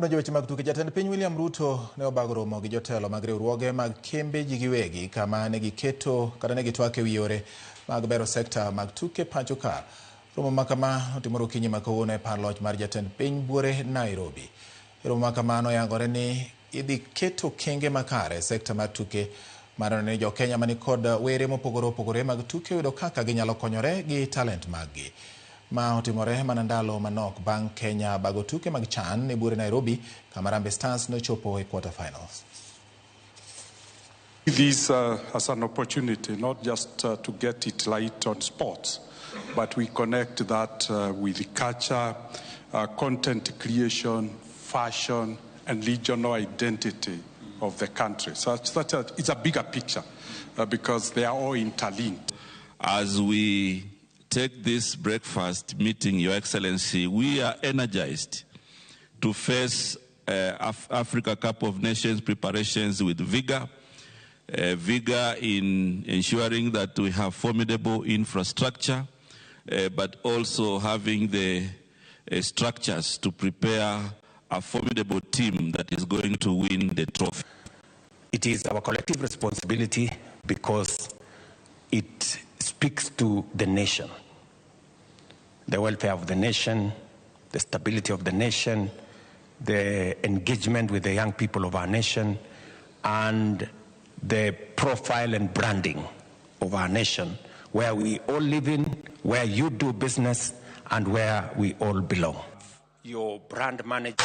Wadonjo weche mag tuke. Jatend piny William Ruto ne obago romo gi jotelo mag riwruoge mag kembe ji giwegi kama ne giketo kata ne gitwak e wi yore mag bero sekta mag tuke pacho ka. Romo ma kama otimore okinyi ma kawuono e par loch mar jatend piny buore Nairobi. E romo ma kama noyangore ni idhi ket okenge makare e sekta mar tuke mar neno ni jo-Kenya mani kod were mopogore opogore mag tuke oyudo kaka ginyalo konyore gi talent maggi. Ma otimore mana ndalo manok bang' Kenya bago tuke mag CHAN e buore Nairobi kama Harambee Stars nochopo e quarter finals. This as an opportunity not just to get it right on sports, but we connect that with culture, content creation, fashion, and regional identity of the country. So it's a bigger picture because they are all interlinked. As we take this breakfast meeting, Your Excellency, we are energized to face Africa Cup of Nations preparations with vigor. Vigor in ensuring that we have formidable infrastructure, but also having the structures to prepare a formidable team that is going to win the trophy. It is our collective responsibility because it speaks to the nation, the welfare of the nation, the stability of the nation, the engagement with the young people of our nation, and the profile and branding of our nation, where we all live in, where you do business, and where we all belong. Your brand manager.